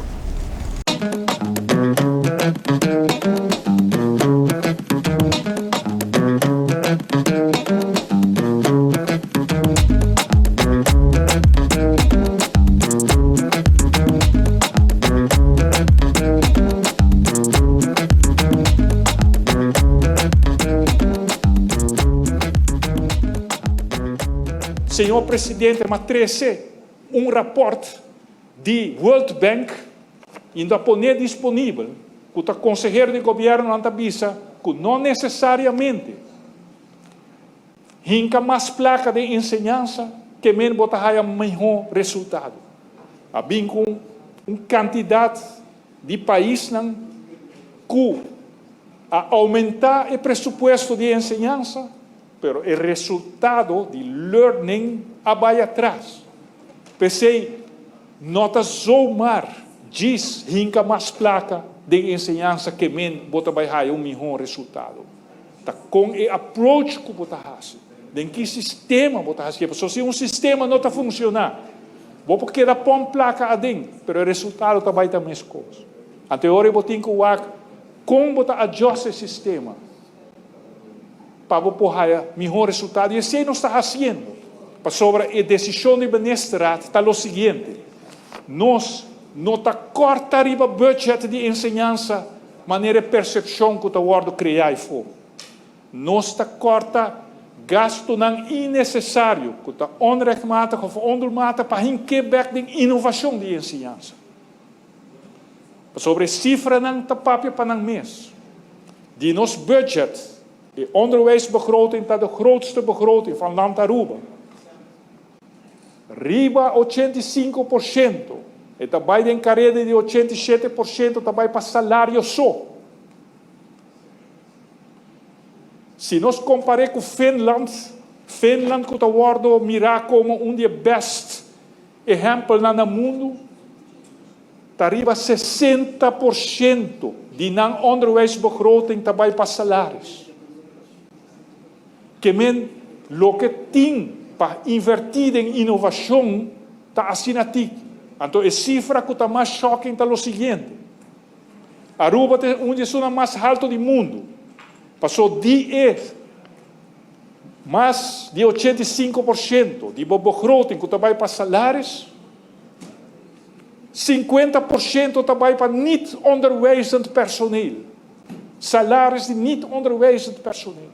Señor Presidente, m'a trece un rapport di World Bank y ta pone disponibel cu ta consehero di gobiernonan ta bisa cu no necesariamente hinca mas placa den enseñansa ke men bo ta haya miho resultado. A bin cu un cantidad di paisnan cu a aumenta e presupuesto di enseñansa, pero e resultado di learning a bay atras. P'esei no ta zomaar djis hinka mas plaka den enseñansa ke men bo ta bai haya un mihó resultado. Ta kon e approach ku bo ta hasi, den ki sistema bo ta hasié. Pasobra si un sistema no ta funshoná, bo por keda pon plaka aden, pero e resultado ta bai ta meskos. Anto e ora bo tin ku wak kon bo ta adjust e sistema pa bo por haya mihó resultado. I esei nos ta hasiendo, pasobra e desishon di Ministerraad ta lo siguiente, nos no ta kòrta riba budget di enseñansa manera e persepshon ku ta wòrdu kreá afó. Nos ta kòrta gastunan innesesario ku ta onrechtmatig òf ondoelmatig pa hink'é bèk den inovashon di enseñansa. Pasobra e sifranan ta papia pa nan mes. Di nos budget, e onderwijsbegroting ta de grootste begroting van Land Aruba. Riba 85%, e ta bai den kareda di 87% ta bai pa salario so. Si nos kompar'é ku Finland, Finland ku ta wòrdu mirá komo un di e best Ehèmpelnan na mundu ta riba 60% di nan onderwijsbegroting ta bai pa salaris. Ke men loke tin pa invertí den inovashon ta asina tiki. Anto e sifra ku ta mas shocking ta lo siguiente, Aruba ta un di esunnan mas haltu di mundu, paso di e. Mas di 85% di bo begroting ku ta bai pa salaris, 50% ta bai pa niet onderwijzend personeel. Salaris di niet onderwijzend personeel.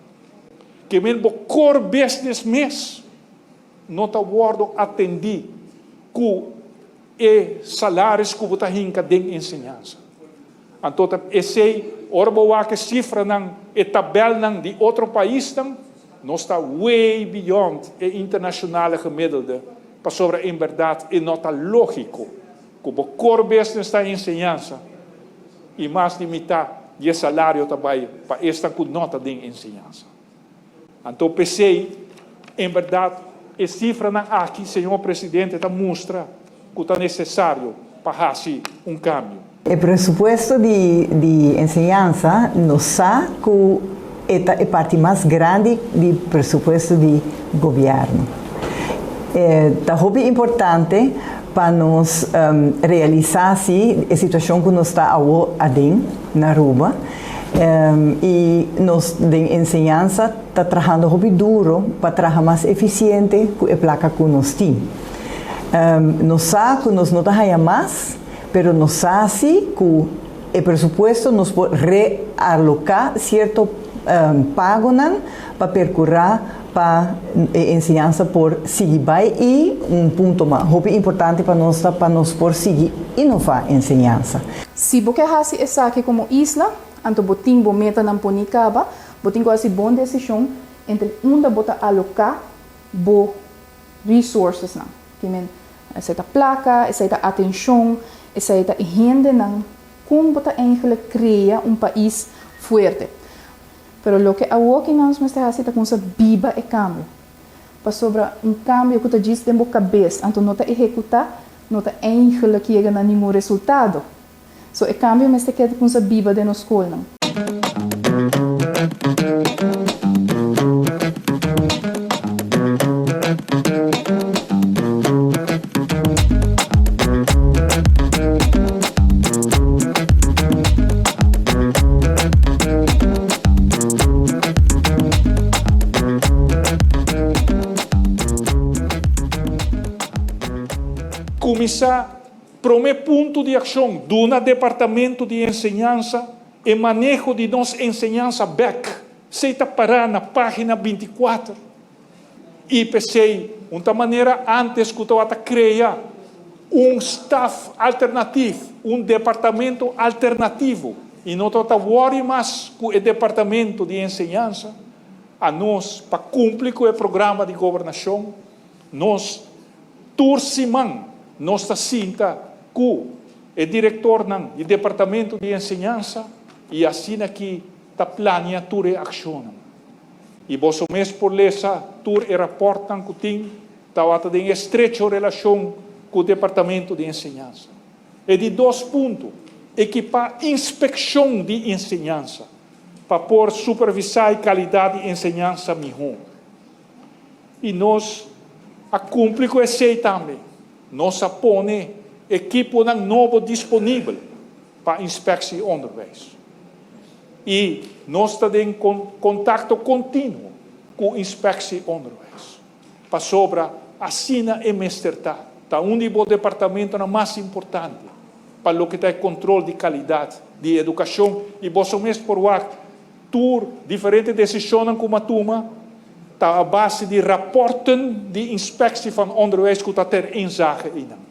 Ke men bo core business mes no ta wòrdu atendí ku e salaris ku bo ta hinka den enseñansa. Anto ta esei, ora bo wak e sifranan, e tabelnan di otro paisnan, nos ta way beyond e internationale gemiddelde, pasobra en berdad e no ta logico cu bo core business ta enseñansa y mas di mitad di e salario ta bay pa esnan cu no ta den enseñansa. Anto p'esei, en bèrdat, e sifranan aki, señor presidente, ta mustra ku ta nesesario pa hasi un kambio. E presupuesto di di enseñansa nos sa ku e ta e parti mas grandi di presupuesto di gobièrnu. E ta hopi importante pa nos realisá si e situashon ku nos ta awo aden na Aruba. I nos den enseñansa ta trahando hopi duro pa traha mas efisiente ku e plaka ku nos tin. Nos sa ku nos no ta haña mas, pero nos sa si ku e presupuesto nos por realoká sierto pagonan pa perkurá pa e enseñansa por sigui bai i un punto mas hopi importante pa nos ta pa nos por sigui inová enseñansa. Si bo ke hasi esaki komo isla, anto bo tin bo metanan poni kaba, bo tin ku hasi bon desishon entre unda bo ta aloká bo resourcesnan. Ki men, esei ta plaka, esei ta atenshon, esei ta e hendenan, kon bo ta eigenlijk krea un pais fuerte. Pero loke awoki nos mester hasi ta kumsa biba e kambio. Pasobra un kambio ku ta djis den bo kabes anto no ta ehekutá, no ta eigenlijk yega na ningun resultado. So e kambio mester keda kumsa biba den nos skolnan. Kuminsá Promé punto di akshon, Duna Departamento di Enseñansa e maneho di nos enseñansa bèk. Esei ta pará na página 24. I p'esei un ta manera ántes ku tabata krea un staf alternativ, un departamento alternativo, i no tabata wòri mas ku e departamento di enseñansa, anos pa kumpli ku e programa di gobernashon, nos tur siman nos ta sinta ku e direktornan di departamento di enseñansa i asina ki ta plania tur e akshonnan. I boso mes por lesa tur e rapòrtnan ku tin tabata den estrecho relashon ku Departamento di Enseñansa. E di dos punto, ekipá inspekshon di enseñansa pa por supervisá e kalidat di enseñansa mihó. I nos a kumpli ku esei tambe. Nos a pone ekiponan nobo disponibel pa Inspectie Onderwijs. I nos ta den kontakto kontinuo ku Inspectie Onderwijs. Pasobra asina e mester ta. Ta un di bo departamentonan mas importante pa loke ta e control di calidad di educacion y boso mes por wak tur diferente decisionnan cu m'a tuma ta a base di rapporten di Inspectie van Onderwijs cu ta ter inzage eynan.